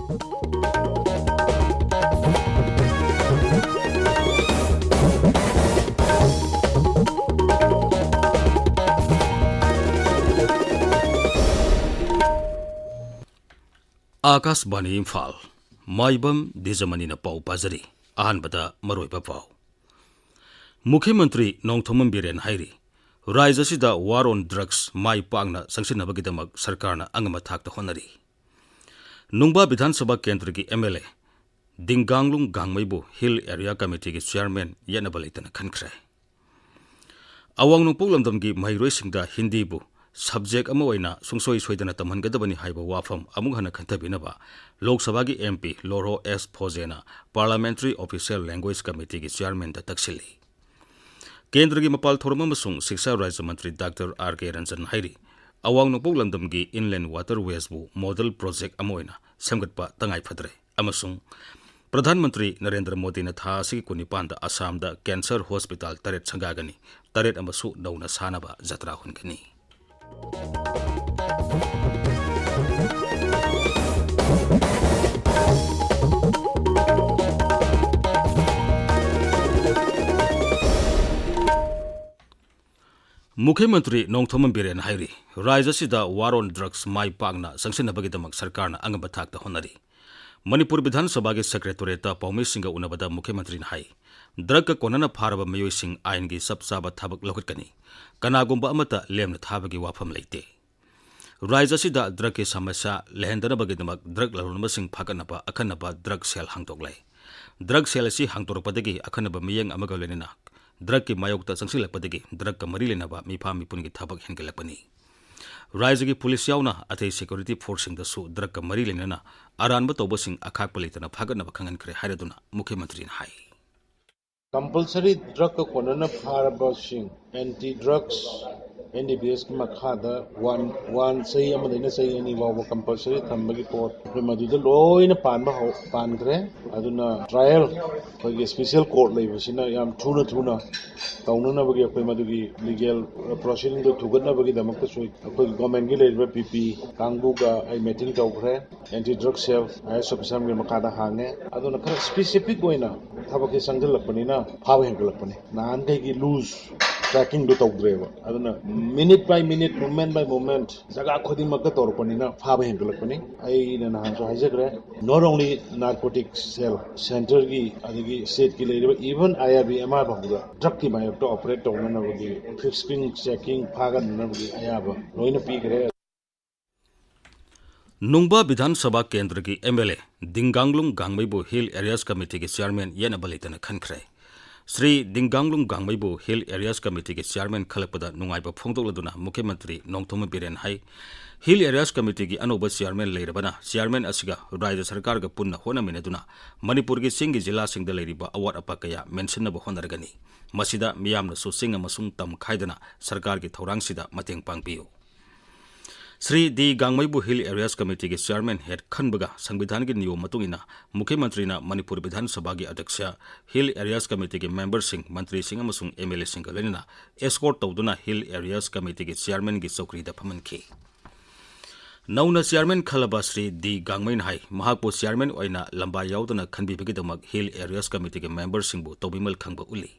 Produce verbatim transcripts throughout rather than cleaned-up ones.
ꯑꯥꯀꯥꯁꯕꯥꯅꯤ ꯏꯝꯐꯥꯜ꯫ ꯃꯥꯏꯕꯝ ꯗꯤꯖꯃꯅꯤꯅ ꯄꯥꯎ ꯄꯥꯖꯔꯤ꯫ ꯑꯍꯥꯟꯕꯗ ꯃꯔꯨꯑꯣꯏꯕ ꯄꯥꯎ꯫ ꯃꯨꯈ꯭ꯌ ꯃꯟꯇ꯭ꯔꯤ ꯅꯣꯡꯊꯣꯝꯕꯝ ꯕꯤꯔꯦꯟ ꯍꯥꯏꯔꯤ, ꯔꯥꯖ꯭ꯌ ꯑꯁꯤꯗ war on drugs ꯃꯥꯏ ꯄꯥꯛꯅ ꯆꯪꯁꯤꯟꯅꯕꯒꯤꯗꯃꯛ ꯁꯔꯀꯥꯔꯅ ꯑꯉꯝꯕ ꯊꯥꯛꯇ ꯍꯣꯠꯅꯔꯤ꯫ ꯅꯨꯡꯕꯥ ꯕꯤꯙꯥꯟ ꯁꯚꯥ ꯀꯦꯟꯗ꯭ꯔꯒꯤ ꯑꯦꯝ ꯑꯦꯜ ꯑꯦ ꯗꯤꯡꯒꯥꯡꯂꯨꯡ ꯒꯥꯡꯃꯩꯕꯨ ꯍꯤꯜ ꯑꯦꯔꯤꯌꯥ ꯀꯃꯤꯇꯤꯒꯤ ꯆꯤꯌꯥꯔꯃꯦꯟ ꯌꯦꯠꯅꯕ ꯂꯩꯇꯅ ꯈꯟꯈ꯭ꯔꯦ꯫ ꯑꯋꯥꯡ ꯅꯣꯡꯄꯣꯛ ꯂꯝꯗꯝꯒꯤ ꯃꯍꯩꯔꯣꯏꯁꯤꯡꯗ ꯍꯤꯟꯗꯤꯕꯨ ꯁꯕꯖꯦꯛ ꯑꯃ ꯑꯣꯏꯅ ꯁꯨꯡꯁꯣꯏ ꯁꯣꯏꯗꯅ ꯇꯝꯍꯟꯒꯗꯕꯅꯤ ꯍꯥꯏꯕ ꯋꯥꯐꯝ ꯑꯃꯨꯛ ꯍꯟꯅ ꯈꯟꯊꯕꯤꯅꯕ ꯂꯣꯛ ꯁꯚꯥꯒꯤ ꯑꯦꯝ ꯄꯤ ꯂꯣꯔꯍꯣ ꯑꯦꯁ ꯐꯣꯖꯦꯅ Parliamentary Official Language Committeeꯒꯤ ꯆꯤꯌꯥꯔꯃꯦꯟꯗ ꯇꯛꯁꯤꯜꯂꯤ꯫ ꯀꯦꯟꯗ꯭ꯔꯒꯤ ꯃꯄꯥꯜ ꯊꯧꯔꯝ ꯑꯃꯁꯨꯡ ꯁꯤꯛꯁꯥ ꯔꯥꯖ꯭ꯌ ꯃꯟꯇ꯭ꯔꯤ ꯗꯥꯛꯇꯔ ꯑꯥꯔ ꯀꯦ ꯔꯟꯖꯟ ꯍꯥꯏꯔꯤ, ꯑꯋꯥꯡ ꯅꯣꯡꯄꯣꯛ ꯂꯝꯗꯝꯒꯤ inland waterwaysꯕꯨ model project ꯑꯃ ꯑꯣꯏꯅ ꯁꯦꯝꯒꯠꯄ ꯇꯉꯥꯏ ꯐꯗ꯭ꯔꯦ ꯑꯃꯁꯨꯡ ꯄ꯭ꯔꯙꯥꯟ ꯃꯟꯇ꯭ꯔꯤ ꯅꯔꯦꯟꯗ꯭ꯔ ꯃꯣꯗꯤꯅ ꯊꯥ ꯑꯁꯤꯒꯤ ꯀꯨꯟꯅꯤꯄꯥꯟꯗ ꯑꯁꯥꯝꯗ cancer hospital ꯇꯔꯦꯠ ꯁꯪꯒꯥꯒꯅꯤ, ꯇꯔꯦꯠ ꯑꯃꯁꯨ ꯅꯧꯅ ꯁꯥꯅꯕ ꯖꯇ꯭ꯔꯥ ꯍꯨꯟꯒꯅꯤ꯫ ꯃꯨꯈ꯭ꯌ ꯃꯟꯇ꯭ꯔꯤ ꯅꯣꯡꯊꯣꯝꯕꯝ ꯕꯤꯔꯦꯟ ꯍꯥꯏꯔꯤ, ꯔꯥꯖ꯭ꯌ ꯑꯁꯤꯗ war on drugs ꯃꯥꯏ ꯄꯥꯛꯅ ꯆꯪꯁꯤꯟꯅꯕꯒꯤꯗꯃꯛ ꯁꯔꯀꯥꯔꯅ ꯑꯉꯝꯕ ꯊꯥꯛꯇ ꯍꯣꯠꯅꯔꯤ꯫ ꯃꯅꯤꯄꯨꯔ ꯕꯤꯙꯥꯟ ꯁꯚꯥꯒꯤ ꯁꯦꯀ꯭ꯔꯦꯇꯣꯔꯤꯌꯦꯠꯇ ꯄꯥꯎꯃꯤꯁꯤꯡꯒ ꯎꯅꯕꯗ ꯃꯨꯈ꯭ꯌ ꯃꯟꯇ꯭ꯔꯤꯅ ꯍꯥꯏ, ꯗ꯭ꯔꯒꯀ ꯀꯣꯟꯅꯅ ꯐꯥꯔꯕ ꯃꯤꯑꯣꯏꯁꯤꯡ ꯑꯥꯏꯟꯒꯤ ꯆꯞ ꯆꯥꯕ ꯊꯕꯛ ꯂꯧꯈꯠꯀꯅꯤ, ꯀꯅꯥꯒꯨꯝꯕ ꯑꯃꯠꯇ ꯂꯦꯝꯅ ꯊꯥꯕꯒꯤ ꯋꯥꯐꯝ ꯂꯩꯇꯦ꯫ ꯔꯥꯖ꯭ꯌ ꯑꯁꯤꯗ ꯗ꯭ꯔꯒꯀꯤ ꯁꯃꯁ꯭ꯌꯥ ꯂꯩꯍꯟꯗꯅꯕꯒꯤꯗꯃꯛ ꯗ꯭ꯔꯒ ꯂꯂꯣꯟꯕꯁꯤꯡ ꯐꯥꯒꯠꯅꯕ ꯑꯈꯟꯅꯕ ꯗ꯭ꯔꯒ ꯁꯦꯜ ꯍꯥꯡꯗꯣꯛꯂꯦ꯫ ꯗ꯭ꯔꯒ ꯁꯦꯜ ꯑꯁꯤ ꯍꯥꯡꯗꯣꯔꯛꯄꯗꯒꯤ ꯑꯈꯟꯅꯕ ꯃꯤꯠꯌꯦꯡ ꯑꯃꯒ ꯂꯣꯏꯅꯅ ꯗ꯭ꯔꯒꯀꯤ ꯃꯥꯌꯣꯛꯇ ꯆꯪꯁꯤꯜꯂꯛꯄꯗꯒꯤ ꯗ꯭ꯔꯒꯀ ꯃꯔꯤ ꯂꯩꯅꯕ ꯃꯤꯐꯥ ꯃꯤꯄꯨꯟꯒꯤ ꯊꯕꯛ ꯍꯦꯟꯒꯠꯂꯛꯄꯅꯤ꯫ ꯔꯥꯖ꯭ꯌꯒꯤ ꯄꯨꯂꯤꯁ ꯌꯥꯎꯅ ꯑꯇꯩ ꯁꯦꯀ꯭ꯌꯨꯔꯤꯇꯤ ꯐꯣꯔꯁꯁꯤꯡꯗꯁꯨ ꯗ꯭ꯔꯒꯀ ꯃꯔꯤ ꯂꯩꯅꯅ ꯑꯔꯥꯟꯕ ꯇꯧꯕꯁꯤꯡ ꯑꯈꯥꯛꯄ ꯂꯩꯇꯅ ꯐꯥꯒꯠꯅꯕ ꯈꯪꯍꯟꯈ꯭ꯔꯦ ꯍꯥꯏꯔꯗꯨꯅ ꯃꯨꯈ꯭ꯌ ꯃꯟꯇ꯭ꯔꯤꯅ ꯍꯥꯏ꯫ Compulsory ꯗ꯭ꯔꯒꯀ ꯀꯣꯟꯅꯅ ꯐꯥꯔꯕꯁꯤꯡ, anti drugs ꯑꯦꯟ ꯗꯤ ꯄꯤ ꯑꯦꯁꯀꯤ ꯃꯈꯥꯗ ꯋꯥꯟ ꯋꯥꯟ ꯆꯍꯤ ꯑꯃꯗꯩꯅ ꯆꯍꯤ ꯑꯅꯤ ꯐꯥꯎꯕ ꯀꯝꯄꯜꯁꯔꯤ ꯊꯝꯕꯒꯤ ꯄꯣꯠ ꯑꯩꯈꯣꯏ ꯃꯗꯨꯗ ꯂꯣꯏꯅ ꯄꯥꯟꯕ ꯍꯧ ꯄꯥꯟꯈ꯭ꯔꯦ꯫ ꯑꯗꯨꯅ ꯇ꯭ꯔꯥꯏꯌꯦꯜ ꯑꯩꯈꯣꯏꯒꯤ ꯏꯁꯄꯤꯁꯦꯜ ꯀꯣꯔꯠ ꯂꯩꯕꯁꯤꯅ ꯌꯥꯝ ꯊꯨꯅ ꯊꯨꯅ ꯇꯧꯅꯅꯕꯒꯤ ꯑꯩꯈꯣꯏ ꯃꯗꯨꯒꯤ ꯂꯤꯒꯦꯜ ꯄ꯭ꯔꯣꯁꯤꯗꯤꯡꯗꯨ ꯊꯨꯒꯠꯅꯕꯒꯤꯗꯃꯛꯇꯁꯨ ꯑꯩꯈꯣꯏꯒꯤ ꯒꯣꯔꯃꯦꯟꯒꯤ ꯂꯩꯔꯤꯕ ꯄꯤ ꯄꯤ ꯀꯥꯡꯕꯨꯒ ꯑꯩ ꯃꯤꯇꯤꯡ ꯇꯧꯈ꯭ꯔꯦ꯫ ꯑꯦꯟꯇꯤ ꯗ꯭ꯔꯒ ꯁꯦꯜ ꯑꯥꯏ ꯑꯦꯁ ꯑꯣꯐꯤꯁꯥꯔꯒꯤ ꯃꯈꯥꯗ ꯍꯥꯡꯉꯦ꯫ ꯑꯗꯨꯅ ꯈꯔ ꯏꯁꯄꯦꯁꯤꯐꯤꯛ ꯑꯣꯏꯅ ꯊꯕꯛꯁꯦ ꯆꯪꯁꯤꯜꯂꯛꯄꯅꯤꯅ ꯐꯥꯕ ꯍꯦꯟꯒꯠꯂꯛꯄꯅꯤ꯫ ꯅꯍꯥꯟꯈꯩꯒꯤ ꯂꯨꯖ ꯇ꯭ꯔꯦꯀꯤꯡꯗꯣ ꯇꯧꯗ꯭ꯔꯦꯕ꯫ ꯑꯗꯨꯅ ꯃꯤꯅꯤꯠ ꯕꯥꯏ ꯃꯤꯅꯤꯠ, ꯃꯨꯚꯃꯦꯟ ꯕꯥꯏ ꯃꯨꯚꯃꯦꯟ ꯖꯒꯥ ꯈꯨꯗꯤꯡꯃꯛꯇ ꯇꯧꯔꯛꯄꯅꯤꯅ ꯐꯥꯕ ꯍꯦꯟꯒꯠꯂꯛꯄꯅꯤ꯫ ꯑꯩꯅ ꯅꯍꯥꯟꯁꯨ ꯍꯥꯏꯖꯈ꯭ꯔꯦ, not only narcotic cell, ꯁꯦꯟꯇꯔꯒꯤ ꯑꯗꯒꯤ ꯁ꯭ꯇꯦꯠꯀꯤ ꯂꯩꯔꯤꯕ even ꯑꯥꯏ ꯑꯥꯔ ꯕꯤ ꯑꯦꯝ ꯑꯥꯔ ꯐꯥꯎꯕꯗ ꯗ꯭ꯔꯒꯀꯤ ꯃꯥꯌꯣꯛꯇ ꯑꯣꯄꯔꯦꯠ ꯇꯧꯅꯅꯕꯒꯤ ꯐ꯭ꯔꯤꯁꯀ꯭ꯔꯤꯅꯤꯡ, ꯆꯦꯀꯤꯡ, ꯐꯥꯒꯟꯅꯅꯕꯒꯤ ꯑꯌꯥꯕ ꯂꯣꯏꯅ ꯄꯤꯈ꯭ꯔꯦ꯫ ꯅꯨꯡꯕ ꯕꯤꯙꯥꯟ ꯁꯚꯥ ꯀꯦꯟꯗ꯭ꯔꯒꯤ ꯑꯦꯝ ꯑꯦꯜ ꯑꯦ ꯗꯤꯡꯒꯥꯡꯂꯨꯡ ꯒꯥꯡꯃꯩꯕꯨ ꯍꯤꯜ ꯑꯦꯔꯤꯌꯥꯁ ꯀꯃꯤꯇꯤꯒꯤ ꯆꯤꯌꯥꯔꯃꯦꯟ ꯌꯦꯠꯅꯕ ꯂꯩꯇꯅ ꯈꯟꯈ꯭ꯔꯦ꯫ ꯁ꯭ꯔꯤ ꯗꯤꯡꯒꯥꯡꯂꯨꯡ ꯒꯥꯡꯃꯩꯕꯨ ꯍꯤꯜ ꯑꯦꯔꯤꯌꯥꯁ ꯀꯃꯤꯇꯤꯒꯤ ꯆꯤꯌꯥꯔꯃꯦꯟ ꯈꯜꯂꯛꯄꯗ ꯅꯨꯡꯉꯥꯏꯕ ꯐꯣꯡꯗꯣꯛꯂꯗꯨꯅ ꯃꯨꯈ꯭ꯌ ꯃꯟꯇ꯭ꯔꯤ ꯅꯣꯡꯊꯣꯝꯕꯝ ꯕꯤꯔꯦꯟ ꯍꯥꯏ, ꯍꯤꯜ ꯑꯦꯔꯤꯌꯥꯁ ꯀꯃꯤꯇꯤꯒꯤ ꯑꯅꯧꯕ ꯆꯤꯌꯥꯔꯃꯦꯟ ꯂꯩꯔꯕꯅ ꯆꯤꯌꯥꯔꯃꯦꯟ ꯑꯁꯤꯒ ꯔꯥꯖ꯭ꯌ ꯁꯔꯀꯥꯔꯒ ꯄꯨꯟꯅ ꯍꯣꯠꯅꯃꯤꯟꯅꯗꯨꯅ ꯃꯅꯤꯄꯨꯔꯒꯤ ꯆꯤꯡꯒꯤ ꯖꯤꯂꯥꯁꯤꯡꯗ ꯂꯩꯔꯤꯕ ꯑꯋꯥꯠ ꯑꯄꯥ ꯀꯌꯥ ꯃꯦꯟꯁꯤꯟꯅꯕ ꯍꯣꯠꯅꯔꯒꯅꯤ꯫ ꯃꯁꯤꯗ ꯃꯤꯌꯥꯝꯅꯁꯨ ꯆꯤꯡ ꯑꯃꯁꯨꯡ ꯇꯝ ꯈꯥꯏꯗꯅ ꯁꯔꯀꯥꯔꯒꯤ ꯊꯧꯔꯥꯡꯁꯤꯗ ꯃꯇꯦꯡ ꯄꯥꯡꯕꯤꯌꯨ꯫ ꯁ꯭ꯔꯤ ꯗꯤ ꯒꯥꯡꯃꯩꯕꯨ ꯍꯤꯜ ꯑꯦꯔꯤꯌꯥꯁ ꯀꯃꯤꯇꯤꯒꯤ ꯆꯤꯌꯥꯔꯃꯦꯟ ꯍꯦꯠ ꯈꯟꯕꯒ ꯁꯪꯕꯤꯙꯥꯟꯒꯤ ꯅꯤꯌꯣꯝ ꯃꯇꯨꯡ ꯏꯟꯅ ꯃꯨꯈ꯭ꯌ ꯃꯟꯇ꯭ꯔꯤꯅ ꯃꯅꯤꯄꯨꯔ ꯕꯤꯙꯥꯟ ꯁꯚꯥꯒꯤ ꯑꯗ꯭ꯌꯛꯁ, ꯍꯤꯜ ꯑꯦꯔꯤꯌꯥꯁ ꯀꯃꯤꯇꯤꯒꯤ ꯃꯦꯝꯕꯔꯁꯤꯡ, ꯃꯟꯇ꯭ꯔꯤꯁꯤꯡ ꯑꯃꯁꯨꯡ ꯑꯦꯝ ꯑꯦꯜ ꯑꯦꯁꯤꯡꯒ ꯂꯣꯏꯅꯅ ꯑꯦꯁꯀꯣꯔꯠ ꯇꯧꯗꯨꯅ ꯍꯤꯜ ꯑꯦꯔꯤꯌꯥꯁ ꯀꯃꯤꯇꯤꯒꯤ ꯆꯤꯌꯥꯔꯃꯦꯟꯒꯤ ꯆꯧꯀ꯭ꯔꯤꯗ ꯐꯝꯍꯟꯈꯤ꯫ ꯅꯧꯅ ꯆꯤꯌꯥꯔꯃꯦꯟ ꯈꯜꯂꯕ ꯁ꯭ꯔꯤ ꯗꯤ ꯒꯥꯡꯃꯩꯅ ꯍꯥꯏ, ꯃꯍꯥꯛꯄꯨ ꯆꯤꯌꯥꯔꯃꯦꯟ ꯑꯣꯏꯅ ꯂꯝꯕꯥ ꯌꯥꯎꯗꯅ ꯈꯟꯕꯤꯕꯒꯤꯗꯃꯛ ꯍꯤꯜ ꯑꯦꯔꯤꯌꯥꯁ ꯀꯃꯤꯇꯤꯒꯤ ꯃꯦꯝꯕꯔꯁꯤꯡꯕꯨ ꯇꯧꯕꯤꯃꯜ ꯈꯪꯕ ꯎꯠꯂꯤ꯫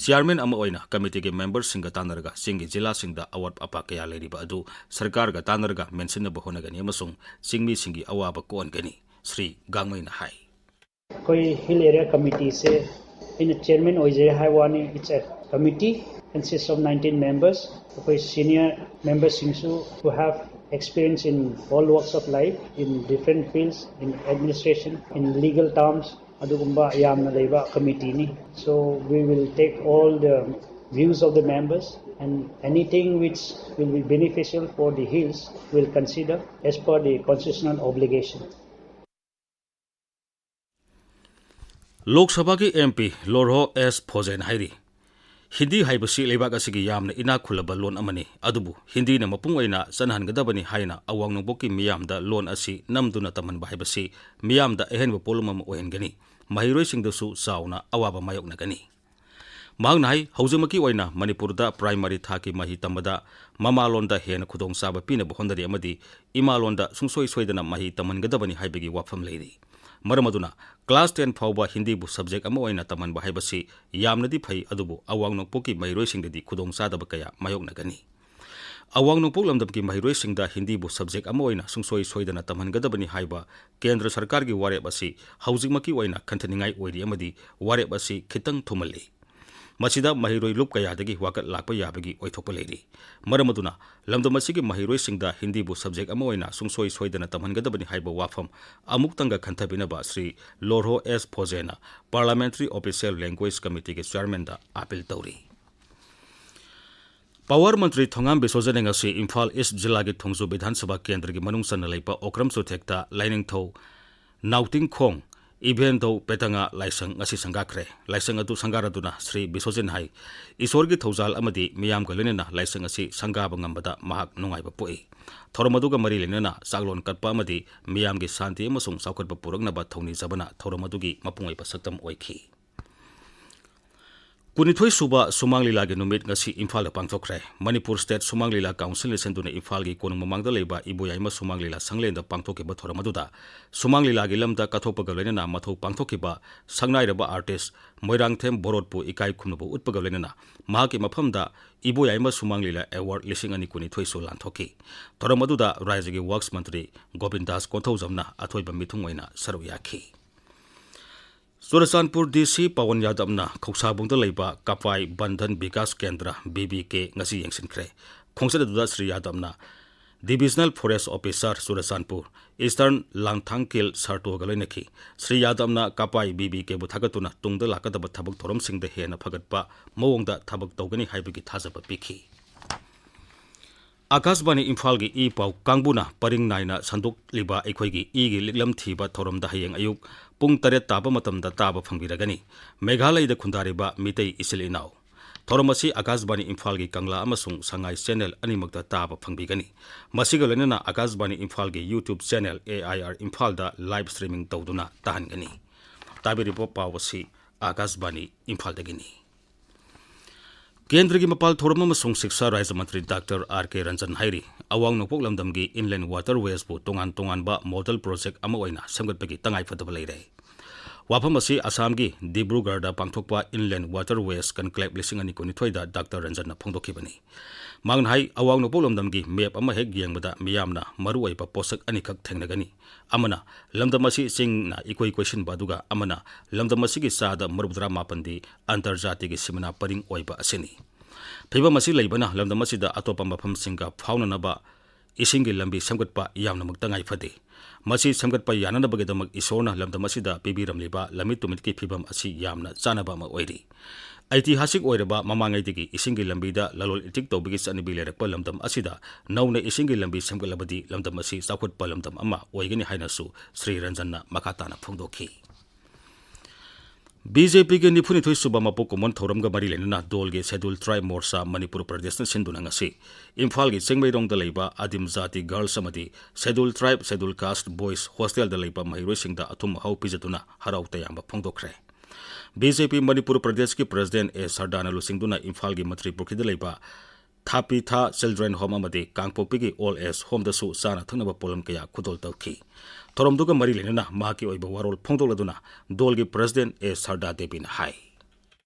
ꯆꯤꯌꯥꯔꯃꯦꯟ ꯑꯃ ꯑꯣꯏꯅ ꯀꯃꯤꯇꯤꯒꯤ ꯃꯦꯝꯕꯔꯁꯤꯡꯒ ꯇꯥꯟꯅꯔꯒ ꯆꯤꯡꯒꯤ ꯖꯤꯂꯥꯁꯤꯡꯗ ꯑꯋꯥꯠ ꯑꯄꯥ ꯀꯌꯥ ꯂꯩꯔꯤꯕ ꯑꯗꯨ ꯁꯔꯀꯥꯔꯒ ꯇꯥꯟꯅꯔꯒ ꯃꯦꯟꯁꯤꯟꯅꯕ ꯍꯣꯠꯅꯒꯅꯤ ꯑꯃꯁꯨꯡ ꯆꯤꯡꯃꯤꯁꯤꯡꯒꯤ ꯑꯋꯥꯕ ꯀꯣꯛꯍꯟꯒꯅꯤ, ꯁ꯭ꯔꯤ ꯒꯥꯡꯃꯩꯅ ꯍꯥꯏ꯫ ꯑꯩꯈꯣꯏ ꯍꯤꯜ ꯑꯦꯔꯤꯌꯥ ꯀꯃꯤꯇꯤꯁꯦ ꯑꯩꯅ ꯆꯤꯌꯥꯔꯃꯦꯟ ꯑꯣꯏꯖꯩ ꯍꯥꯏ ꯋꯥꯅꯤ꯫ It's a committee, consists of nineteen members. ꯑꯩꯈꯣꯏ senior ꯃꯦꯝꯕꯔꯁꯤꯡꯁꯨ who have experience in all walks of life, in different fields, in administration, in legal terms, ꯑꯗꯨꯒꯨꯝꯕ ꯌꯥꯝꯅ ꯂꯩꯕ ꯀꯃꯤꯇꯤꯅꯤ꯫ So we will take all the views of the members, and anything which will be beneficial for the hills, we'll consider as per the constitutional obligation. ꯂꯣꯛ ꯁꯚꯥꯒꯤ M P ꯂꯣꯔꯍꯣ ꯑꯦꯁ ꯐꯣꯖꯦꯟ ꯍꯥꯏꯔꯤ, ꯍꯤꯟꯗꯤ ꯍꯥꯏꯕꯁꯤ ꯂꯩꯕꯥꯛ ꯑꯁꯤꯒꯤ ꯌꯥꯝꯅ ꯏꯅꯥꯛ ꯈꯨꯜꯂꯕ ꯂꯣꯟ ꯑꯃꯅꯤ, ꯑꯗꯨꯕꯨ ꯍꯤꯟꯗꯤꯅ ꯃꯄꯨꯡ ꯑꯣꯏꯅ ꯆꯠꯅꯍꯟꯒꯗꯕꯅꯤ ꯍꯥꯏꯅ ꯑꯋꯥꯡ ꯅꯣꯡꯄꯣꯛꯀꯤ ꯃꯤꯌꯥꯝꯗ ꯂꯣꯟ ꯑꯁꯤ ꯅꯝꯗꯨꯅ ꯇꯝꯍꯟꯕ ꯍꯥꯏꯕꯁꯤ ꯃꯤꯌꯥꯝꯗ ꯑꯍꯦꯟꯕ ꯄꯣꯠꯂꯨꯝ ꯑꯃ ꯑꯣꯏꯍꯟꯒꯅꯤ, ꯃꯍꯩꯔꯣꯏꯁꯤꯡꯗꯁꯨ ꯆꯥꯎꯅ ꯑꯋꯥꯕ ꯃꯥꯌꯣꯛꯅꯒꯅꯤ꯫ ꯃꯍꯥꯛꯅ ꯍꯥꯏ, ꯍꯧꯖꯤꯛꯃꯛꯀꯤ ꯑꯣꯏꯅ ꯃꯅꯤꯄꯨꯔꯗ ꯄ꯭ꯔꯥꯏꯃꯔꯤ ꯊꯥꯛꯀꯤ ꯃꯍꯩ ꯇꯝꯕꯗ ꯃꯃꯥꯂꯣꯟꯗ ꯍꯦꯟꯅ ꯈꯨꯗꯣꯡꯆꯥꯕ ꯄꯤꯅꯕ ꯍꯣꯠꯅꯔꯤ ꯑꯃꯗꯤ ꯏꯃꯥꯂꯣꯟꯗ ꯁꯨꯡꯁꯣꯏ ꯁꯣꯏꯗꯅ ꯃꯍꯩ ꯇꯝꯍꯟꯒꯗꯕꯅꯤ ꯍꯥꯏꯕꯒꯤ ꯋꯥꯐꯝ ꯂꯩꯔꯤ꯫ ꯃꯔꯝ ꯑꯗꯨꯅ class ten ꯐꯥꯎꯕ ꯍꯤꯟꯗꯤꯕꯨ subject ꯑꯃ ꯑꯣꯏꯅ ꯇꯝꯍꯟꯕ ꯍꯥꯏꯕꯁꯤ ꯌꯥꯝꯅꯗꯤ ꯐꯩ, ꯑꯗꯨꯕꯨ ꯑꯋꯥꯡ ꯅꯣꯡꯄꯣꯛꯀꯤ ꯃꯍꯩꯔꯣꯏꯁꯤꯡꯗꯗꯤ ꯈꯨꯗꯣꯡꯆꯥꯗꯕ ꯀꯌꯥ ꯃꯥꯌꯣꯛꯅꯒꯅꯤ꯫ ꯑꯋꯥꯡ ꯅꯣꯡꯄꯣꯛ ꯂꯝꯗꯝꯒꯤ ꯃꯍꯩꯔꯣꯏꯁꯤꯡꯗ ꯍꯤꯟꯗꯤꯕꯨ subject ꯑꯃ ꯑꯣꯏꯅ ꯁꯨꯡꯁꯣꯏ ꯁꯣꯏꯗꯅ ꯇꯝꯍꯟꯒꯗꯕꯅꯤ ꯍꯥꯏꯕ ꯀꯦꯟꯗ꯭ꯔ ꯁꯔꯀꯥꯔꯒꯤ ꯋꯥꯔꯦꯞ ꯑꯁꯤ ꯍꯧꯖꯤꯛꯃꯛꯀꯤ ꯑꯣꯏꯅ ꯈꯟꯊꯅꯤꯡꯉꯥꯏ ꯑꯣꯏꯔꯤ ꯑꯃꯗꯤ ꯋꯥꯔꯦꯞ ꯑꯁꯤ ꯈꯤꯇꯪ ꯊꯨꯃꯜꯂꯤ꯫ ꯃꯁꯤꯗ ꯃꯍꯩꯔꯣꯏ ꯂꯨꯞ ꯀꯌꯥꯗꯒꯤ ꯋꯥꯀꯠ ꯂꯥꯛꯄ ꯌꯥꯕꯒꯤ ꯑꯣꯏꯊꯣꯛꯄ ꯂꯩꯔꯤ꯫ ꯃꯔꯝ ꯑꯗꯨꯅ ꯂꯝꯗꯝ ꯑꯁꯤꯒꯤ ꯃꯍꯩꯔꯣꯏꯁꯤꯡꯗ ꯍꯤꯟꯗꯤꯕꯨ subject ꯑꯃ ꯑꯣꯏꯅ ꯁꯨꯡꯁꯣꯏ ꯁꯣꯏꯗꯅ ꯇꯝꯍꯟꯒꯗꯕꯅꯤ ꯍꯥꯏꯕ ꯋꯥꯐꯝ ꯑꯃꯨꯛꯇꯪꯒ ꯈꯟꯊꯕꯤꯅꯕ ꯁ꯭ꯔꯤ ꯂꯣꯔꯍꯣ ꯑꯦꯁ ꯐꯣꯖꯦꯅ Parliamentary Official Language Committeeꯒꯤ chairmanꯗ appeal ꯇꯧꯔꯤ꯫ Power ꯃꯟꯇ꯭ꯔꯤ ꯊꯣꯉꯥꯝ ꯕꯤꯁꯣꯖꯤꯠꯅ ꯉꯁꯤ ꯏꯝꯐꯥꯜ ꯏꯁ ꯖꯤꯂꯥꯒꯤ ꯊꯣꯡꯖꯨ ꯕꯤꯙꯥꯟ ꯁꯚꯥ ꯀꯦꯟꯗ꯭ꯔꯒꯤ ꯃꯅꯨꯡ ꯆꯟꯅ ꯂꯩꯕ ꯑꯣꯀ꯭ꯔꯝ ꯆꯨꯊꯦꯛꯇ ꯂꯥꯏꯅꯤꯡꯊꯧ ꯅꯥꯎꯇꯤꯡꯈꯣꯡ ꯏꯕꯦꯟꯗꯧ ꯄꯦꯇꯉꯥ ꯂꯥꯏꯁꯪ ꯉꯁꯤ ꯁꯪꯒꯥꯈ꯭ꯔꯦ꯫ ꯂꯥꯏꯁꯪ ꯑꯗꯨ ꯁꯪꯒꯥꯔꯗꯨꯅ ꯁ꯭ꯔꯤ ꯕꯤꯁꯣꯖꯤꯠꯅ ꯍꯥꯏ, ꯏꯁꯣꯔꯒꯤ ꯊꯧꯖꯥꯜ ꯑꯃꯗꯤ ꯃꯤꯌꯥꯝꯒ ꯂꯣꯏꯅꯅ ꯂꯥꯏꯁꯪ ꯑꯁꯤ ꯁꯪꯒꯥꯕ ꯉꯝꯕꯗ ꯃꯍꯥꯛ ꯅꯨꯡꯉꯥꯏꯕ ꯄꯣꯛꯏ꯫ ꯊꯧꯔꯝ ꯑꯗꯨꯒ ꯃꯔꯤ ꯂꯩꯅꯅ ꯆꯥꯛꯂꯣꯟ ꯀꯠꯄ ꯑꯃꯗꯤ ꯃꯤꯌꯥꯝꯒꯤ ꯁꯥꯟꯇꯤ ꯑꯃꯁꯨꯡ ꯆꯥꯎꯈꯠꯄ ꯄꯨꯔꯛꯅꯕ ꯊꯧꯅꯤꯖꯕꯅ ꯊꯧꯔꯝ ꯑꯗꯨꯒꯤ ꯃꯄꯨꯡ ꯑꯣꯏꯕ ꯁꯛꯇꯝ ꯑꯣꯏꯈꯤ꯫ ꯀꯨꯟꯅꯤꯊꯣꯏ ꯁꯨꯕ ꯁꯨꯃꯥꯡ ꯂꯤꯂꯥꯒꯤ ꯅꯨꯃꯤꯠ ꯉꯁꯤ ꯏꯝꯐꯥꯜꯗ ꯄꯥꯡꯊꯣꯛꯈ꯭ꯔꯦ꯫ ꯃꯅꯤꯄꯨꯔ State ꯁꯨꯃꯥꯡ ꯂꯤꯂꯥ Councilꯅ ꯁꯤꯟꯗꯨꯅ ꯏꯝꯐꯥꯜꯒꯤ ꯀꯣꯅꯨꯡ ꯃꯃꯥꯡꯗ ꯂꯩꯕ ꯏꯕꯣꯌꯥꯏꯃ ꯁꯨꯃꯥꯡ ꯂꯤꯂꯥ ꯁꯪꯂꯦꯟꯗ ꯄꯥꯡꯊꯣꯛꯈꯤꯕ ꯊꯧꯔꯝ ꯑꯗꯨꯗ ꯁꯨꯃꯥꯡ ꯂꯤꯂꯥꯒꯤ ꯂꯝꯗ ꯀꯠꯊꯣꯛꯄꯒ ꯂꯣꯏꯅꯅ ꯃꯊꯧ ꯄꯥꯡꯊꯣꯛꯈꯤꯕ ꯁꯛꯅꯥꯏꯔꯕ artist ꯃꯣꯏꯔꯥꯡꯊꯦꯝ ꯕꯣꯔꯣꯠꯄꯨ ꯏꯀꯥꯏ ꯈꯨꯝꯅꯕ ꯎꯠꯄꯒ ꯂꯣꯏꯅꯅ ꯃꯍꯥꯛꯀꯤ ꯃꯐꯝꯗ ꯏꯕꯣꯌꯥꯏꯃ ꯁꯨꯃꯥꯡ ꯂꯤꯂꯥ award ꯂꯤꯁꯤꯡ ꯑꯅꯤ ꯀꯨꯟꯅꯤꯊꯣꯏꯁꯨ ꯂꯥꯟꯊꯣꯛꯈꯤ꯫ ꯊꯧꯔꯝ ꯑꯗꯨꯗ ꯔꯥꯖ꯭ꯌꯒꯤ Works ꯃꯟꯇ꯭ꯔꯤ ꯒꯣꯕꯤꯟꯗꯥꯁ ꯀꯣꯟꯊꯧꯖꯝꯅ ꯑꯊꯣꯏꯕ ꯃꯤꯊꯨꯡ ꯑꯣꯏꯅ ꯁꯔꯨꯛ ꯌꯥꯈꯤ꯫ ꯆꯨꯔꯆꯥꯟꯄꯨꯔ DC ꯄꯋꯟ ꯌꯥꯗꯕꯅ ꯈꯧꯁꯥꯕꯨꯡꯗ ꯂꯩꯕ ꯀꯄꯥꯏ ꯕꯟꯙꯟ ꯕꯤꯀꯥꯁ ꯀꯦꯟꯗ꯭ꯔ, BBK, ꯉꯁꯤ ꯌꯦꯡꯁꯤꯟꯈ꯭ꯔꯦ꯫ ꯈꯣꯡꯆꯠ ꯑꯗꯨꯗ Shri ꯌꯥꯗꯕꯅ Divisional Forest Officer Churachandpur, Eastern ꯂꯥꯡꯊꯥꯡꯀꯤꯜ ꯁꯥꯔꯇꯣꯒ ꯂꯣꯏꯅꯈꯤ꯫ Shri ꯌꯥꯗꯕꯅ ꯀꯄꯥꯏ BBKꯕꯨ ꯊꯥꯒꯠꯇꯨꯅ ꯇꯨꯡꯗ ꯂꯥꯛꯀꯗꯕ ꯊꯕꯛ ꯊꯧꯔꯝꯁꯤꯡꯗ ꯍꯦꯟꯅ ꯐꯒꯠꯄ ꯃꯑꯣꯡꯗ ꯊꯕꯛ ꯇꯧꯒꯅꯤ ꯍꯥꯏꯕꯒꯤ ꯊꯥꯖꯕ ꯄꯤꯈꯤ꯫ ꯑꯀꯥꯁꯕꯥꯅꯤ ꯏꯝꯐꯥꯜꯒꯤ ꯏ ꯄꯥꯎ ꯀꯥꯡꯕꯨꯅ ꯄꯔꯤꯡ ꯅꯥꯏꯅ ꯁꯟꯗꯣꯛꯂꯤꯕ ꯑꯩꯈꯣꯏꯒꯤ ꯏꯒꯤ ꯂꯤꯛꯂꯝ ꯊꯤꯕ ꯊꯧꯔꯝꯗ ꯍꯌꯦꯡ ꯑꯌꯨꯛ ꯄꯨꯡ ꯇꯔꯦꯠ ꯇꯥꯕ ꯃꯇꯝꯗ ꯇꯥꯕ ꯐꯪꯕꯤꯔꯒꯅꯤ꯫ ꯃꯦꯘꯥꯂꯌꯗ ꯈꯨꯟꯗꯥꯔꯤꯕ ꯃꯤꯇꯩ ꯏꯆꯤꯜ ꯏꯅꯥꯎ ꯊꯧꯔꯝ ꯑꯁꯤ ꯑꯀꯥꯁꯕꯥꯅꯤ ꯏꯝꯐꯥꯜꯒꯤ ꯀꯪꯂꯥ ꯑꯃꯁꯨꯡ ꯁꯉꯥꯏ ꯆꯦꯅꯦꯜ ꯑꯅꯤꯃꯛꯇ ꯇꯥꯕ ꯐꯪꯕꯤꯒꯅꯤ꯫ ꯃꯁꯤꯒ ꯂꯣꯏꯅꯅ ꯑꯀꯥꯁꯕꯥꯅꯤ ꯏꯝꯐꯥꯜꯒꯤ YouTube channel A I R ꯏꯝꯐꯥꯜꯗ ꯂꯥꯏꯚ ꯁ꯭ꯇ꯭ꯔꯤꯃꯤꯡ ꯇꯧꯗꯨꯅ ꯇꯥꯍꯟꯒꯅꯤ꯫ ꯇꯥꯕꯤꯔꯤꯕ ꯄꯥꯎ ꯑꯁꯤ ꯑꯀꯥꯁꯕꯥꯅꯤ ꯏꯝꯐꯥꯜꯗꯒꯤꯅꯤ꯫ ꯀꯦꯟꯗ꯭ꯔꯒꯤ ꯃꯄꯥꯜ ꯊꯧꯔꯝ ꯑꯃꯁꯨꯡ ꯁꯤꯛꯁꯥ ꯔꯥꯖ꯭ꯌ ꯃꯟꯇ꯭ꯔꯤ ꯗꯥꯛꯇꯔ ꯑꯥꯔ ꯀꯦ ꯔꯟꯖꯟ ꯍꯥꯏꯔꯤ, ꯑꯋꯥꯡ ꯅꯣꯡꯄꯣꯛ ꯂꯝꯗꯝꯒꯤ inland waterwaysꯄꯨ ꯇꯣꯉꯥꯟ ꯇꯣꯉꯥꯟꯕ model project ꯑꯃ ꯑꯣꯏꯅ ꯁꯦꯝꯒꯠꯄꯒꯤ ꯇꯉꯥꯏꯐꯗꯕ ꯂꯩꯔꯦ꯫ ꯋꯥꯐꯝ ꯑꯁꯤ ꯑꯁꯥꯝꯒꯤ ꯗꯤꯕ꯭ꯔꯨꯒꯔꯗ ꯄꯥꯡꯊꯣꯛꯄ Inland Waterways Conclave ꯂꯤꯁꯤꯡ ꯑꯅꯤ ꯀꯨꯟꯅꯤꯊꯣꯏꯗ ꯗꯥꯛꯇꯔ ꯔꯟꯖꯟꯅ ꯐꯣꯡꯗꯣꯛꯈꯤꯕꯅꯤ꯫ ꯃꯍꯥꯛꯅ ꯍꯥꯏ, ꯑꯋꯥꯡ ꯅꯣꯡꯄꯣꯛ ꯂꯝꯗꯝꯒꯤ map ꯑꯃ ꯍꯦꯛ ꯌꯦꯡꯕꯗ ꯃꯤꯌꯥꯝꯅ ꯃꯔꯨꯑꯣꯏꯕ ꯄꯣꯠꯁꯛ ꯑꯅꯤꯈꯛ ꯊꯦꯡꯅꯒꯅꯤ꯫ ꯑꯃꯅ, ꯂꯝꯗꯝ ꯑꯁꯤ ꯆꯤꯡꯅ ꯏꯀꯣꯏ ꯀꯣꯏꯁꯤꯟꯕ, ꯑꯗꯨꯒ ꯑꯃꯅ, ꯂꯝꯗꯝ ꯑꯁꯤꯒꯤ ꯆꯥꯗ ꯃꯔꯤꯐꯨꯇꯔꯥ ꯃꯥꯄꯟꯗꯤ ꯑꯟꯇꯔꯖꯥꯇꯤꯒꯤ ꯁꯤꯃꯅꯥ ꯄꯔꯤꯡ ꯑꯣꯏꯕ ꯑꯁꯤꯅꯤ꯫ ꯐꯤꯕꯝ ꯑꯁꯤ ꯂꯩꯕꯅ ꯂꯝꯗꯝ ꯑꯁꯤꯗ ꯑꯇꯣꯞꯄ ꯃꯐꯝꯁꯤꯡꯒ ꯐꯥꯎꯅꯅꯕ ꯏꯁꯤꯡꯒꯤ ꯂꯝꯕꯤ ꯁꯦꯝꯒꯠꯄ ꯌꯥꯝꯅꯃꯛ ꯇꯉꯥꯏ ꯐꯗꯦ꯫ ꯃꯁꯤ ꯁꯦꯝꯒꯠꯄ ꯌꯥꯅꯅꯕꯒꯤꯗꯃꯛ ꯏꯁꯣꯔꯅ ꯂꯝꯗꯝ ꯑꯁꯤꯗ ꯄꯤꯕꯤꯔꯝꯂꯤꯕ ꯂꯝꯃꯤꯠ ꯇꯨꯃꯤꯠꯀꯤ ꯐꯤꯕꯝ ꯑꯁꯤ ꯌꯥꯝꯅ ꯆꯥꯅꯕ ꯑꯃ ꯑꯣꯏꯔꯤ꯫ ꯑꯩꯇꯤꯍꯥꯁꯤꯛ ꯑꯣꯏꯔꯕ ꯃꯃꯥꯡꯉꯩꯗꯒꯤ ꯏꯁꯤꯡꯒꯤ ꯂꯝꯕꯤꯗ ꯂꯂꯣꯜ ꯏꯇꯤꯛ ꯇꯧꯕꯒꯤ ꯆꯠꯅꯕꯤ ꯂꯩꯔꯛꯄ ꯂꯝꯗꯝ ꯑꯁꯤꯗ ꯅꯧꯅ ꯏꯁꯤꯡꯒꯤ ꯂꯝꯕꯤ ꯁꯦꯝꯒꯠꯂꯕꯗꯤ ꯂꯝꯗꯝ ꯑꯁꯤ ꯆꯥꯎꯈꯠꯄ ꯂꯝꯗꯝ ꯑꯃ ꯑꯣꯏꯒꯅꯤ ꯍꯥꯏꯅꯁꯨ ꯁ꯭ꯔꯤ ꯔꯟꯖꯟꯅ ꯃꯈꯥ ꯇꯥꯅ ꯐꯣꯡꯗꯣꯛꯈꯤ꯫ ꯕꯤ ꯖꯦ ꯄꯤꯒꯤ ꯅꯤꯐꯨꯅꯤꯊꯣꯏ ꯁꯨꯕ ꯃꯄꯣꯛ ꯀꯨꯝꯑꯣꯟ ꯊꯧꯔꯝꯒ ꯃꯔꯤ ꯂꯩꯅꯅ ꯗꯣꯜꯒꯤ Scheduled Tribe Morcha ꯃꯅꯤꯄꯨꯔ ꯄ꯭ꯔꯗꯦꯁꯅ ꯁꯤꯟꯗꯨꯅ ꯉꯁꯤ ꯏꯝꯐꯥꯜꯒꯤ ꯆꯤꯡꯃꯩꯔꯣꯡꯗ ꯂꯩꯕ ꯑꯗꯤꯝ ꯖꯥꯇꯤ girls ꯑꯃꯗꯤ Scheduled Tribe, Scheduled Caste boys hostelꯗ ꯂꯩꯕ ꯃꯍꯩꯔꯣꯏꯁꯤꯡꯗ ꯑꯊꯨꯝ ꯑꯍꯥꯎ ꯄꯤꯖꯗꯨꯅ ꯍꯔꯥꯎ ꯇꯌꯥꯝꯕ ꯐꯣꯡꯗꯣꯛꯈ꯭ꯔꯦ꯫ ꯕꯤ ꯖꯦ ꯄꯤ ꯃꯅꯤꯄꯨꯔ ꯄ꯭ꯔꯗꯦꯁꯀꯤ president ꯑꯦ ꯁꯔꯗꯥꯅ ꯂꯨꯆꯤꯡꯗꯨꯅ ꯏꯝꯐꯥꯜꯒꯤ ꯃꯟꯇ꯭ꯔꯤ ꯄꯨꯈ꯭ꯔꯤꯗ ꯂꯩꯕ ꯊꯥꯄꯤꯊꯥ Children Home ꯑꯃꯗꯤ ꯀꯥꯡꯄꯣꯛꯄꯤꯒꯤ Old Age Homeꯗꯁꯨ ꯆꯥꯅ ꯊꯛꯅꯕ ꯄꯣꯠꯂꯝ ꯀꯌꯥ ꯈꯨꯗꯣꯜ ꯇꯧꯈꯤ꯫ ꯊꯧꯔꯝꯗꯨꯒ ꯃꯔꯤ ꯂꯩꯅꯅ ꯃꯍꯥꯛꯀꯤ ꯑꯣꯏꯕ ꯋꯥꯔꯣꯜ ꯐꯣꯡꯗꯣꯛꯂꯗꯨꯅ ꯗꯣꯜꯒꯤ president ꯑꯦ ꯁꯔꯗꯥ ꯗꯦꯕꯤꯅ ꯍꯥꯏ꯫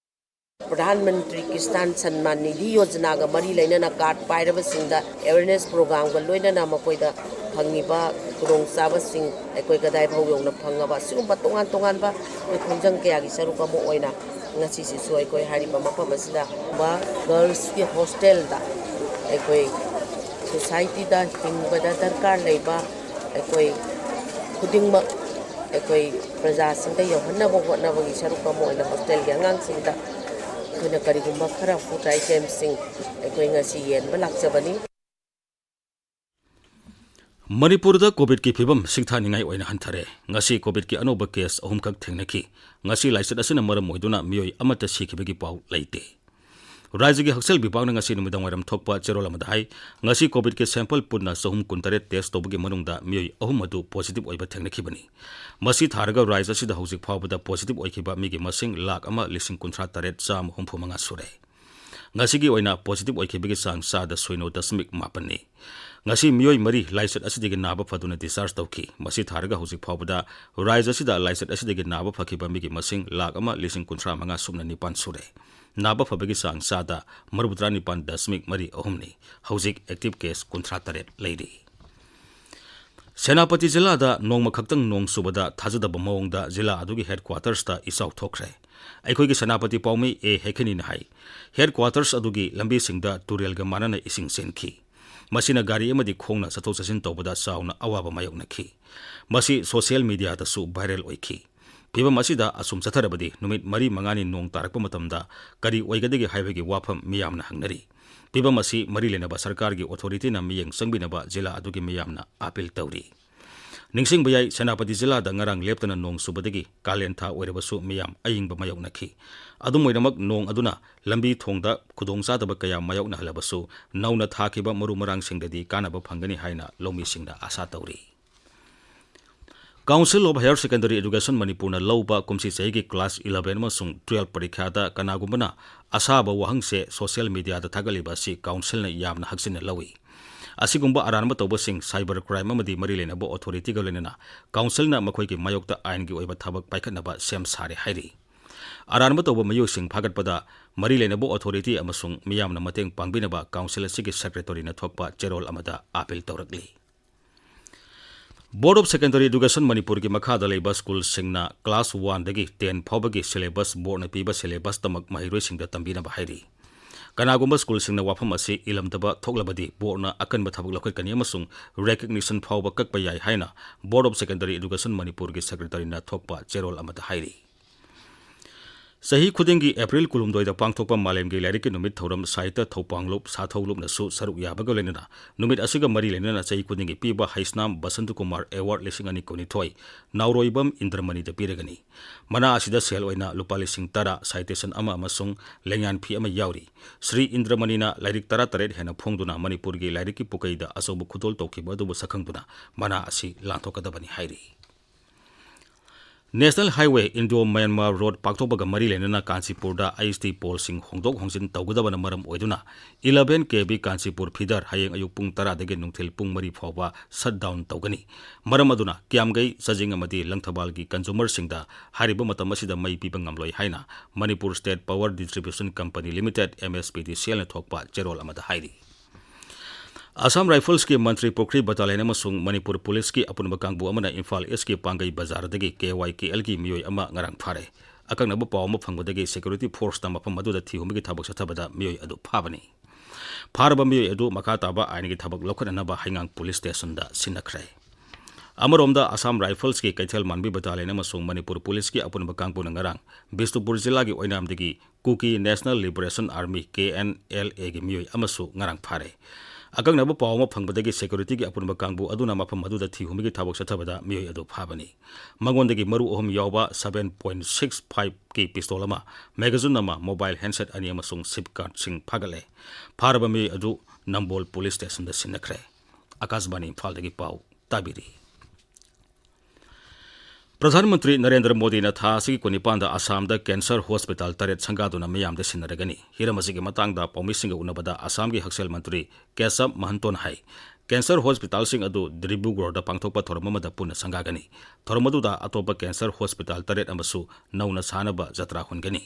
ꯄ꯭ꯔꯙꯥꯟ ꯃꯟꯇ꯭ꯔꯤ ꯀꯤꯁꯥꯟ ꯁꯟꯃꯥꯟ ꯅꯤꯙꯤ ꯌꯣꯖꯅꯥꯒ ꯃꯔꯤ ꯂꯩꯅꯅ card ꯄꯥꯏꯔꯕꯁꯤꯡꯗ awareness programꯒ ꯂꯣꯏꯅꯅ ꯃꯈꯣꯏꯗ ꯐꯪꯉꯤꯕ ꯈꯨꯗꯣꯡꯆꯥꯕꯁꯤꯡ ꯑꯩꯈꯣꯏ ꯀꯗꯥꯏ ꯐꯥꯎ ꯌꯧꯅ ꯐꯪꯉꯕ, ꯑꯁꯤꯒꯨꯝꯕ ꯇꯣꯉꯥꯟ ꯇꯣꯉꯥꯟꯕ ꯑꯩꯈꯣꯏ ꯈꯣꯡꯖꯪ ꯀꯌꯥꯒꯤ ꯁꯔꯨꯛ ꯑꯃ ꯑꯣꯏꯅ ꯉꯁꯤꯁꯤꯁꯨ ꯑꯩꯈꯣꯏ ꯍꯥꯏꯔꯤꯕ ꯃꯐꯝ ꯑꯁꯤꯗ ꯒꯔꯜꯁꯀꯤ ꯍꯣꯁꯇꯦꯜꯗ ꯑꯩꯈꯣꯏ ꯁꯣꯁꯥꯏꯇꯤꯗ ꯍꯤꯡꯕꯗ ꯗꯔꯀꯥꯔ ꯂꯩꯕ ꯑꯩꯈꯣꯏ ꯈꯨꯗꯤꯡꯃꯛ ꯑꯩꯈꯣꯏ ꯄ꯭ꯔꯖꯥꯁꯤꯡꯗ ꯌꯧꯍꯟꯅꯕ ꯍꯣꯠꯅꯕꯒꯤ ꯁꯔꯨꯛ ꯑꯃ ꯑꯣꯏꯅ ꯍꯣꯁꯇꯦꯜꯒꯤ ꯑꯉꯥꯡꯁꯤꯡꯗ ꯑꯩꯈꯣꯏꯅ ꯀꯔꯤꯒꯨꯝꯕ ꯈꯔ food itemsꯁꯤꯡ ꯑꯩꯈꯣꯏ ꯉꯁꯤ ꯌꯦꯟꯕ ꯂꯥꯛꯆꯕꯅꯤ꯫ ꯃꯅꯤꯄꯨꯔꯗ ꯀꯣꯚꯤꯗꯀꯤ ꯐꯤꯕꯝ ꯁꯤꯡꯊꯥꯅꯤꯡꯉꯥꯏ ꯑꯣꯏꯅ ꯍꯟꯊꯔꯦ꯫ ꯉꯁꯤ ꯀꯣꯚꯤꯗꯀꯤ ꯑꯅꯧꯕ ꯀꯦꯁ ꯑꯍꯨꯝꯈꯛ ꯊꯦꯡꯅꯈꯤ꯫ ꯉꯁꯤ ꯂꯥꯏꯆꯠ ꯑꯁꯤꯅ ꯃꯔꯝ ꯑꯣꯏꯗꯨꯅ ꯃꯤꯑꯣꯏ ꯑꯃꯠꯇ ꯁꯤꯈꯤꯕꯒꯤ ꯄꯥꯎ ꯂꯩꯇꯦ꯫ ꯔꯥꯖ꯭ꯌꯒꯤ ꯍꯛꯁꯦꯜ ꯕꯤꯚꯥꯒꯅ ꯉꯁꯤ ꯅꯨꯃꯤꯗꯥꯡꯋꯥꯏꯔꯝ ꯊꯣꯛꯄ ꯆꯦꯔꯣꯜ ꯑꯃꯗ ꯍꯥꯏ, ꯉꯁꯤ ꯀꯣꯚꯤꯗꯀꯤ ꯁꯦꯝꯄꯜ ꯄꯨꯟꯅ ꯆꯍꯨꯝ ꯀꯨꯟꯇꯔꯦꯠ ꯇꯦꯁ ꯇꯧꯕꯒꯤ ꯃꯅꯨꯡꯗ ꯃꯤꯑꯣꯏ ꯑꯍꯨꯝ ꯑꯗꯨ ꯄꯣꯖꯤꯇꯤꯚ ꯑꯣꯏꯕ ꯊꯦꯡꯅꯈꯤꯕꯅꯤ꯫ ꯃꯁꯤ ꯊꯥꯔꯒ ꯔꯥꯖ꯭ꯌ ꯑꯁꯤꯗ ꯍꯧꯖꯤꯛ ꯐꯥꯎꯕꯗ ꯄꯣꯖꯤꯇꯤꯚ ꯑꯣꯏꯈꯤꯕ ꯃꯤꯒꯤ ꯃꯁꯤꯡ ꯂꯥꯈ ꯑꯃ ꯂꯤꯁꯤꯡ ꯀꯨꯟꯊ꯭ꯔꯥ ꯇꯔꯦꯠ ꯆꯥꯝꯃ ꯍꯨꯝꯐꯨ ꯃꯉꯥ ꯁꯨꯔꯦ꯫ ꯉꯁꯤꯒꯤ ꯑꯣꯏꯅ ꯄꯣꯖꯤꯇꯤꯚ ꯑꯣꯏꯈꯤꯕꯒꯤ ꯆꯥꯡ ꯆꯥꯗ ꯁꯤꯅꯣ ꯗꯁꯃꯤꯛ ꯃꯥꯄꯟꯅꯤ꯫ ꯉꯁꯤ ꯃꯤꯑꯣꯏ ꯃꯔꯤ ꯂꯥꯏꯆꯠ ꯑꯁꯤꯗꯒꯤ ꯅꯥꯕ ꯐꯗꯨꯅ ꯗꯤꯁꯆꯥꯔꯖ ꯇꯧꯈꯤ꯫ ꯃꯁꯤ ꯊꯥꯔꯒ ꯍꯧꯖꯤꯛ ꯐꯥꯎꯕꯗ ꯔꯥꯖ꯭ꯌ ꯑꯁꯤꯗ ꯂꯥꯏꯆꯠ ꯑꯁꯤꯗꯒꯤ ꯅꯥꯕ ꯐꯈꯤꯕ ꯃꯤꯒꯤ ꯃꯁꯤꯡ ꯂꯥꯈ ꯑꯃ ꯂꯤꯁꯤꯡ ꯀꯨꯟꯊ꯭ꯔꯥ ꯃꯉꯥ ꯁꯨꯞꯅ ꯅꯤꯄꯥꯟ ꯁꯨꯔꯦ꯫ ꯅꯥꯕ ꯐꯕꯒꯤ ꯆꯥꯡ ꯆꯥꯗ ꯃꯔꯤꯐꯨꯇꯔꯥ ꯅꯤꯄꯥꯟ ꯗꯁꯃꯤꯛ ꯃꯔꯤ ꯑꯍꯨꯝꯅꯤ꯫ ꯍꯧꯖꯤꯛ ꯑꯦꯛꯇꯤꯚ ꯀꯦꯁ ꯀꯨꯟꯊ꯭ꯔꯥ ꯇꯔꯦꯠ ꯂꯩꯔꯤ꯫ ꯁꯦꯅꯥꯄꯇꯤ ꯖꯤꯂꯥꯗ ꯅꯣꯡꯃ ꯈꯛꯇꯪ ꯅꯣꯡ ꯆꯨꯕꯗ ꯊꯥꯖꯗꯕ ꯃꯑꯣꯡꯗ ꯖꯤꯂꯥ ꯑꯗꯨꯒꯤ ꯍꯦꯗꯀ꯭ꯋꯥꯇꯔꯁꯇ ꯏꯆꯥꯎ ꯊꯣꯛꯈ꯭ꯔꯦ꯫ ꯑꯩꯈꯣꯏꯒꯤ ꯁꯦꯅꯥꯄꯇꯤ ꯄꯥꯎꯃꯤ ꯑꯦ ꯍꯦꯈꯤꯅꯤꯅ ꯍꯥꯏ, ꯍꯦꯗꯀ꯭ꯋꯥꯇꯔꯁ ꯑꯗꯨꯒꯤ ꯂꯝꯕꯤꯁꯤꯡꯗ ꯇꯨꯔꯦꯜꯒ ꯃꯥꯟꯅꯅ ꯏꯁꯤꯡ ꯆꯦꯟꯈꯤ꯫ ꯃꯁꯤꯅ ꯒꯥꯔꯤ ꯑꯃꯗꯤ ꯈꯣꯡꯅ ꯆꯠꯊꯣꯛ ꯆꯠꯁꯤꯟ ꯇꯧꯕꯗ ꯆꯥꯎꯅ ꯑꯋꯥꯕ ꯃꯥꯌꯣꯛꯅꯈꯤ꯫ ꯃꯁꯤ ꯁꯣꯁꯤꯌꯦꯜ ꯃꯤꯗꯤꯌꯥꯗꯁꯨ ꯚꯥꯏꯔꯦꯜ ꯑꯣꯏꯈꯤ꯫ ꯐꯤꯚꯝ ꯑꯁꯤꯗ ꯑꯁꯨꯝ ꯆꯠꯊꯔꯕꯗꯤ ꯅꯨꯃꯤꯠ ꯃꯔꯤ ꯃꯉꯥꯅꯤ ꯅꯣꯡ ꯇꯥꯔꯛꯄ ꯃꯇꯝꯗ ꯀꯔꯤ ꯑꯣꯏꯒꯗꯒꯦ ꯍꯥꯏꯕꯒꯤ ꯋꯥꯐꯝ ꯃꯤꯌꯥꯝꯅ ꯍꯪꯅꯔꯤ꯫ ꯐꯤꯚꯝ ꯑꯁꯤ ꯃꯔꯤ ꯂꯩꯅꯕ ꯁꯔꯀꯥꯔꯒꯤ ꯑꯣꯊꯣꯔꯤꯇꯤꯅ ꯃꯤꯠꯌꯦꯡ ꯆꯪꯕꯤꯅꯕ ꯖꯤꯂꯥ ꯑꯗꯨꯒꯤ ꯃꯤꯌꯥꯝꯅ ꯑꯥꯄꯤꯜ ꯇꯧꯔꯤ꯫ ꯅꯤꯡꯁꯤꯡꯕ ꯌꯥꯏ, ꯁꯦꯅꯥꯄꯇꯤ ꯖꯤꯂꯥꯗ ꯉꯔꯥꯡ ꯂꯦꯞꯇꯅ ꯅꯣꯡ ꯆꯨꯕꯗꯒꯤ ꯀꯥꯂꯦꯟ ꯊꯥ ꯑꯣꯏꯔꯕꯁꯨ ꯃꯤꯌꯥꯝ ꯑꯏꯪꯕ ꯃꯥꯌꯣꯛꯅꯈꯤ꯫ ꯑꯗꯨꯝ ꯑꯣꯏꯅꯃꯛ, ꯅꯣꯡ ꯑꯗꯨꯅ ꯂꯝꯕꯤ ꯊꯣꯡꯗ ꯈꯨꯗꯣꯡꯆꯥꯗꯕ ꯀꯌꯥ ꯃꯥꯌꯣꯛꯅꯍꯜꯂꯕꯁꯨ, ꯅꯧꯅ ꯊꯥꯈꯤꯕ ꯃꯔꯨ ꯃꯔꯥꯡꯁꯤꯡꯗꯗꯤ ꯀꯥꯟꯅꯕ ꯐꯪꯒꯅꯤ ꯍꯥꯏꯅ ꯂꯧꯃꯤꯁꯤꯡꯅ ꯑꯥꯁꯥ ꯇꯧꯔꯤ꯫ Council of Higher Secondary Education ꯃꯅꯤꯄꯨꯔꯅ ꯂꯧꯕ ꯀꯨꯝꯁꯤ ꯆꯍꯤꯒꯤ class eleven ꯑꯃꯁꯨꯡ twelve ꯄꯔꯤꯈ꯭ꯌꯥꯗ ꯀꯅꯥꯒꯨꯝꯕꯅ ꯑꯁꯥꯕ ꯋꯥꯍꯪꯁꯦ social mediaꯗ ꯊꯥꯒꯠꯂꯤꯕ ꯑꯁꯤ councilꯅ ꯌꯥꯝꯅ ꯍꯛꯆꯤꯟꯅ ꯂꯧꯏ꯫ ꯑꯁꯤꯒꯨꯝꯕ ꯑꯔꯥꯟꯕ ꯇꯧꯕꯁꯤꯡ cyber crime ꯑꯃꯗꯤ ꯃꯔꯤ ꯂꯩꯅꯕ ꯑꯣꯊꯣꯔꯤꯇꯤꯒ ꯂꯣꯏꯅꯅ councilꯅ ꯃꯈꯣꯏꯒꯤ ꯃꯥꯌꯣꯛꯇ ꯑꯥꯏꯟꯒꯤ ꯑꯣꯏꯕ ꯊꯕꯛ ꯄꯥꯏꯈꯠꯅꯕ ꯁꯦꯝ ꯁꯥꯔꯦ ꯍꯥꯏꯔꯤ꯫ ꯑꯔꯥꯟꯕ ꯇꯧꯕ ꯃꯤꯑꯣꯏꯁꯤꯡ ꯐꯥꯒꯠꯄꯗ ꯃꯔꯤ ꯂꯩꯅꯕ ꯑꯣꯊꯣꯔꯤꯇꯤ ꯑꯃꯁꯨꯡ ꯃꯤꯌꯥꯝꯅ ꯃꯇꯦꯡ ꯄꯥꯡꯕꯤꯅꯕ council ꯑꯁꯤꯒꯤ secretaryꯅ ꯊꯣꯛꯄ ꯆꯦꯔꯣꯜ ꯑꯃꯗ appeal ꯇꯧꯔꯛꯂꯤ꯫ Board of Secondary Education ꯃꯅꯤꯄꯨꯔꯒꯤ ꯃꯈꯥꯗ ꯂꯩꯕ ꯁ꯭ꯀꯨꯜꯁꯤꯡꯅ class oneꯗꯒꯤ ten ꯐꯥꯎꯕꯒꯤ syllabus boardꯅ ꯄꯤꯕ syllabusꯇꯃꯛ ꯃꯍꯩꯔꯣꯏꯁꯤꯡꯗ ꯇꯝꯕꯤꯅꯕ ꯍꯥꯏꯔꯤ꯫ ꯀꯅꯥꯒꯨꯝꯕ ꯁ꯭ꯀꯨꯜꯁꯤꯡꯅ ꯋꯥꯐꯝ ꯑꯁꯤ ꯏꯜꯂꯝꯗꯕ ꯊꯣꯛꯂꯕꯗꯤ boardꯅ ꯑꯀꯟꯕ ꯊꯕꯛ ꯂꯧꯈꯠꯀꯅꯤ ꯑꯃꯁꯨꯡ recognition ꯐꯥꯎꯕ ꯀꯛꯄ ꯌꯥꯏ ꯍꯥꯏꯅ Board of Secondary Education ꯃꯅꯤꯄꯨꯔꯒꯤ secretaryꯅ ꯊꯣꯛꯄ ꯆꯦꯔꯣꯜ ꯑꯃꯗ ꯍꯥꯏꯔꯤ꯫ ꯆꯍꯤ ꯈꯨꯗꯤꯡꯒꯤ ꯑꯦꯄ꯭ꯔꯤꯜ ꯀꯨꯟꯍꯨꯝꯗꯣꯏꯗ ꯄꯥꯡꯊꯣꯛꯄ ꯃꯥꯂꯦꯝꯒꯤ ꯂꯥꯏꯔꯤꯛꯀꯤ ꯅꯨꯃꯤꯠ ꯊꯧꯔꯝ ꯁꯥꯍꯤꯇ꯭ꯌ ꯊꯧꯄꯥꯡꯂꯨꯞ ꯁꯥꯊꯧꯂꯨꯞꯅꯁꯨ ꯁꯔꯨꯛ ꯌꯥꯕꯒ ꯂꯣꯏꯅꯅ ꯅꯨꯃꯤꯠ ꯑꯁꯤꯒ ꯃꯔꯤ ꯂꯩꯅꯅ ꯆꯍꯤ ꯈꯨꯗꯤꯡꯒꯤ ꯄꯤꯕ ꯍꯩꯁꯅꯥꯝ ꯕꯁꯟꯇ ꯀꯨꯃꯥꯔ ꯑꯦꯋꯥꯔꯗ ꯂꯤꯁꯤꯡ ꯑꯅꯤ ꯀꯨꯟꯅꯤꯊꯣꯏ ꯅꯥꯎꯔꯣꯏꯕꯝ ꯏꯟꯗ꯭ꯔꯃꯅꯤꯗ ꯄꯤꯔꯒꯅꯤ꯫ ꯃꯅꯥ ꯑꯁꯤꯗ ꯁꯦꯜ ꯑꯣꯏꯅ ꯂꯨꯄꯥ ꯂꯤꯁꯤꯡ ꯇꯔꯥ, ꯁꯥꯏꯇꯦꯁꯟ ꯑꯃ ꯑꯃꯁꯨꯡ ꯂꯦꯡꯌꯥꯟ ꯐꯤ ꯑꯃ ꯌꯥꯎꯔꯤ꯫ ꯁ꯭ꯔꯤ ꯏꯟꯗ꯭ꯔꯃꯅꯤꯅ ꯂꯥꯏꯔꯤꯛ ꯇꯔꯥꯇꯔꯦꯠ ꯍꯦꯟꯅ ꯐꯣꯡꯗꯨꯅ ꯃꯅꯤꯄꯨꯔꯒꯤ ꯂꯥꯏꯔꯤꯛꯀꯤ ꯄꯨꯀꯩꯗ ꯑꯆꯧꯕ ꯈꯨꯗꯣꯜ ꯇꯧꯈꯤꯕ ꯑꯗꯨꯕꯨ ꯁꯛꯈꯪꯗꯨꯅ ꯃꯅꯥ ꯑꯁꯤ ꯂꯥꯟꯊꯣꯛꯀꯗꯕꯅꯤ ꯍꯥꯏꯔꯤ꯫ National Highway Indo Myanmar Road ꯄꯥꯛꯊꯣꯛꯄꯒ ꯃꯔꯤ ꯂꯩꯅꯅ ꯀꯥꯟꯆꯤꯄꯨꯔꯗ ꯑꯩꯆ ꯗꯤ ꯄꯣꯜꯁꯤꯡ ꯍꯣꯡꯗꯣꯛ ꯍꯣꯡꯖꯤꯟ ꯇꯧꯒꯗꯕꯅ ꯃꯔꯝ ꯑꯣꯏꯗꯨꯅ eleven K V Kanchipur feeder ꯍꯌꯦꯡ ꯑꯌꯨꯛ ꯄꯨꯡ ꯇꯔꯥꯗꯒꯤ ꯅꯨꯡꯊꯤꯜ ꯄꯨꯡ ꯃꯔꯤ ꯐꯥꯎꯕ shutdown ꯇꯧꯒꯅꯤ꯫ ꯃꯔꯝ ꯑꯗꯨꯅ ꯀꯤꯌꯥꯝꯒꯩ, ꯆꯥꯖꯤꯡ ꯑꯃꯗꯤ ꯂꯪꯊꯕꯥꯜꯒꯤ consumerꯁꯤꯡꯗ ꯍꯥꯏꯔꯤꯕ ꯃꯇꯝ ꯑꯁꯤꯗ ꯃꯩ ꯄꯤꯕ ꯉꯝꯂꯣꯏ ꯍꯥꯏꯅ Manipur State Power Distribution Company Limited, M S P D C Lꯅ ꯊꯣꯛꯄ ꯆꯦꯔꯣꯜ ꯑꯃꯗ ꯍꯥꯏꯔꯤ꯫ Assam Riflesꯀꯤ ꯃꯟꯇ꯭ꯔꯤ ꯄꯨꯈ꯭ꯔꯤ Battalion ꯑꯃꯁꯨꯡ ꯃꯅꯤꯄꯨꯔ ꯄꯨꯂꯤꯁꯀꯤ ꯑꯄꯨꯟꯕ ꯀꯥꯡꯕꯨ ꯑꯃꯅ ꯏꯝꯐꯥꯜ ꯏꯁꯀꯤ ꯄꯥꯡꯒꯩ ꯕꯖꯥꯔꯗꯒꯤ K Y K Lꯒꯤ ꯃꯤꯑꯣꯏ ꯑꯃ ꯉꯔꯥꯡ ꯐꯥꯔꯦ꯫ ꯑꯀꯛꯅꯕ ꯄꯥꯎ ꯑꯃ ꯐꯪꯕꯗꯒꯤ security forceꯅ ꯃꯐꯝ ꯑꯗꯨꯗ ꯊꯤꯍꯨꯝꯕꯒꯤ ꯊꯕꯛ ꯆꯠꯊꯕꯗ ꯃꯤꯑꯣꯏ ꯑꯗꯨ ꯐꯥꯕꯅꯤ꯫ ꯐꯥꯔꯕ ꯃꯤꯑꯣꯏ ꯑꯗꯨ ꯃꯈꯥ ꯇꯥꯕ ꯑꯥꯏꯟꯒꯤ ꯊꯕꯛ ꯂꯧꯈꯠꯅꯅꯕ ꯍꯩꯉꯥꯡ ꯄꯨꯂꯤꯁ ꯁ꯭ꯇꯦꯁꯟꯗ ꯁꯤꯟꯅꯈ꯭ꯔꯦ꯫ ꯑꯃꯔꯣꯝꯗ Assam Riflesꯀꯤ ꯀꯩꯊꯦꯜ ꯃꯥꯟꯕꯤ Battalion ꯑꯃꯁꯨꯡ ꯃꯅꯤꯄꯨꯔ ꯄꯨꯂꯤꯁꯀꯤ ꯑꯄꯨꯟꯕ ꯀꯥꯡꯕꯨꯅ ꯉꯔꯥꯡ ꯕꯤꯁꯅꯨꯄꯨꯔ ꯖꯤꯂꯥꯒꯤ ꯑꯣꯏꯅꯥꯝꯗꯒꯤ Kuki National Liberation Army, K N L Aꯒꯤ ꯃꯤꯑꯣꯏ ꯑꯃꯁꯨ ꯉꯔꯥꯡ ꯐꯥꯔꯦ꯫ ꯑꯀꯛꯅꯕ ꯄꯥꯎ ꯑꯃ ꯐꯪꯕꯗꯒꯤ securityꯒꯤ ꯑꯄꯨꯟꯕ ꯀꯥꯡꯕꯨ ꯑꯗꯨꯅ ꯃꯐꯝ ꯑꯗꯨꯗ ꯊꯤꯍꯨꯝꯕꯒꯤ ꯊꯕꯛ ꯆꯠꯊꯕꯗ ꯃꯤꯑꯣꯏ ꯑꯗꯨ ꯐꯥꯕꯅꯤ꯫ ꯃꯉꯣꯟꯗꯒꯤ ꯃꯔꯨ ꯑꯍꯨꯝ ꯌꯥꯎꯕ seven point six fiveꯀꯤ pistol ꯑꯃ, magazine ꯑꯃ, mobile handset ꯑꯅꯤ ꯑꯃꯁꯨꯡ SIM cardꯁꯤꯡ ꯐꯥꯒꯠꯂꯦ꯫ ꯐꯥꯔꯕ ꯃꯤꯑꯣꯏ ꯑꯗꯨ ꯅꯝꯕꯣꯜ ꯄꯨꯂꯤꯁ ꯁ꯭ꯇꯦꯁꯟꯗ ꯁꯤꯟꯅꯈ꯭ꯔꯦ꯫ ꯑꯀꯥꯁꯕꯥꯅꯤ ꯏꯝꯐꯥꯜꯗꯒꯤ ꯄꯥꯎ ꯇꯥꯕꯤꯔꯤ꯫ ꯄ꯭ꯔꯙꯥꯟ ꯃꯟꯇ꯭ꯔꯤ ꯅꯔꯦꯟꯗ꯭ꯔ ꯃꯣꯗꯤꯅ ꯊꯥ ꯑꯁꯤꯒꯤ ꯀꯨꯟꯅꯤꯄꯥꯟꯗ ꯑꯁꯥꯝꯗ cancer hospital ꯇꯔꯦꯠ ꯁꯪꯒꯥꯗꯨꯅ ꯃꯤꯌꯥꯝꯗ ꯁꯤꯟꯅꯔꯒꯅꯤ꯫ ꯍꯤꯔꯝ ꯑꯁꯤꯒꯤ ꯃꯇꯥꯡꯗ ꯄꯥꯎꯃꯤꯁꯤꯡꯒ ꯎꯅꯕꯗ ꯑꯁꯥꯝꯒꯤ ꯍꯛꯁꯦꯜ ꯃꯟꯇ꯭ꯔꯤ ꯀꯦꯁꯕ ꯃꯍꯟꯇꯣꯅ ꯍꯥꯏ, cancer hospitalꯁꯤꯡ ꯑꯗꯨ ꯗꯤꯕ꯭ꯔꯨꯒꯔꯗ ꯄꯥꯡꯊꯣꯛꯄ ꯊꯧꯔꯝ ꯑꯃꯗ ꯄꯨꯟꯅ ꯁꯪꯒꯥꯒꯅꯤ꯫ ꯊꯧꯔꯝ ꯑꯗꯨꯗ ꯑꯇꯣꯞꯄ cancer hospital ꯇꯔꯦꯠ ꯑꯃꯁꯨ ꯅꯧꯅ ꯁꯥꯅꯕ ꯖꯇ꯭ꯔꯥ ꯍꯣꯟꯒꯅꯤ꯫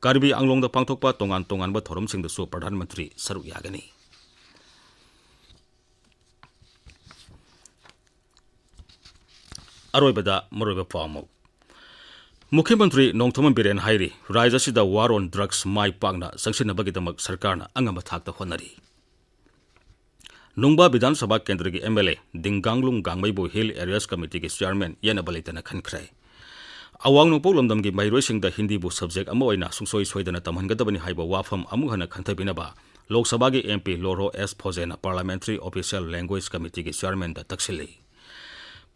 ꯀꯥꯔꯕꯤ ꯑꯪꯂꯣꯡꯗ ꯄꯥꯡꯊꯣꯛꯄ ꯇꯣꯉꯥꯟ ꯇꯣꯉꯥꯟꯕ ꯊꯧꯔꯝꯁꯤꯡꯗꯁꯨ ꯄ꯭ꯔꯙꯥꯟ ꯃꯟꯇ꯭ꯔꯤ ꯁꯔꯨꯛ ꯌꯥꯒꯅꯤ꯫ ꯑꯔꯣꯏꯕꯗ ꯃꯔꯨꯑꯣꯏꯕ ꯄꯥꯎ ꯑꯃꯨꯛ꯫ ꯃꯨꯈ꯭ꯌ ꯃꯟꯇ꯭ꯔꯤ ꯅꯣꯡꯊꯣꯝꯕꯝ ꯕꯤꯔꯦꯟ ꯍꯥꯏꯔꯤ, ꯔꯥꯖ꯭ꯌ ꯑꯁꯤꯗ war on drugs ꯃꯥꯏ ꯄꯥꯛꯅ ꯆꯪꯁꯤꯟꯅꯕꯒꯤꯗꯃꯛ ꯁꯔꯀꯥꯔꯅ ꯑꯉꯝꯕ ꯊꯥꯛꯇ ꯍꯣꯠꯅꯔꯤ꯫ ꯅꯨꯡꯕꯥ ꯕꯤꯙꯥꯟ ꯁꯚꯥ ꯀꯦꯟꯗ꯭ꯔꯒꯤ M L A ꯗꯤꯡꯒꯥꯡꯂꯨꯡ ꯒꯥꯡꯃꯩꯕꯨ Hill Areas Committeeꯒꯤ chairman ꯌꯦꯠꯅꯕ ꯂꯩꯇꯅ ꯈꯟꯈ꯭ꯔꯦ꯫ ꯑꯋꯥꯡ ꯅꯣꯡꯄꯣꯛ ꯂꯝꯗꯝꯒꯤ ꯃꯍꯩꯔꯣꯏꯁꯤꯡꯗ ꯍꯤꯟꯗꯤꯕꯨ subject ꯑꯃ ꯑꯣꯏꯅ ꯁꯨꯡꯁꯣꯏ ꯁꯣꯏꯗꯅ ꯇꯝꯍꯟꯒꯗꯕꯅꯤ ꯍꯥꯏꯕ ꯋꯥꯐꯝ ꯑꯃꯨꯛ ꯍꯟꯅ ꯈꯟꯊꯕꯤꯅꯕ ꯂꯣꯛ ꯁꯚꯥꯒꯤ M P ꯂꯣꯔꯍꯣ ꯑꯦꯁ ꯐꯣꯖꯦꯅ Parliamentary Official Language Committeeꯒꯤ Chairmanꯗ ꯇꯛꯁꯤꯜꯂꯤ꯫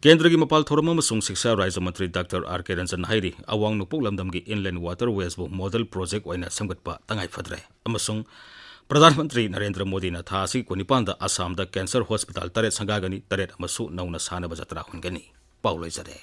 ꯀꯦꯟꯗ꯭ꯔꯒꯤ ꯃꯄꯥꯜ ꯊꯧꯔꯝ ꯑꯃꯁꯨꯡ ꯁꯤꯛꯁꯥ ꯔꯥꯖ꯭ꯌ ꯃꯟꯇ꯭ꯔꯤ ꯗꯥꯛꯇꯔ ꯑꯥꯔ ꯀꯦ ꯔꯟꯖꯟꯅ ꯍꯥꯏꯔꯤ, ꯑꯋꯥꯡ ꯅꯣꯡꯄꯣꯛ ꯂꯝꯗꯝꯒꯤ inland waterwaysꯕꯨ model project ꯑꯣꯏꯅ ꯁꯦꯝꯒꯠꯄ ꯇꯉꯥꯏ ꯐꯗ꯭ꯔꯦ ꯑꯃꯁꯨꯡ ꯄ꯭ꯔꯙꯥꯟ ꯃꯟꯇ꯭ꯔꯤ ꯅꯔꯦꯟꯗ꯭ꯔ ꯃꯣꯗꯤꯅ ꯊꯥ ꯑꯁꯤꯒꯤ ꯀꯨꯟꯅꯤꯄꯥꯟꯗ ꯑꯁꯥꯝꯗ cancer hospital ꯇꯔꯦꯠ ꯁꯪꯒꯥꯒꯅꯤ, ꯇꯔꯦꯠ ꯑꯃꯁꯨ ꯅꯧꯅ ꯁꯥꯅꯕ ꯖꯇ꯭ꯔꯥ ꯍꯨꯟꯒꯅꯤ꯫ ꯄꯥꯎ ꯂꯣꯏꯖꯔꯦ꯫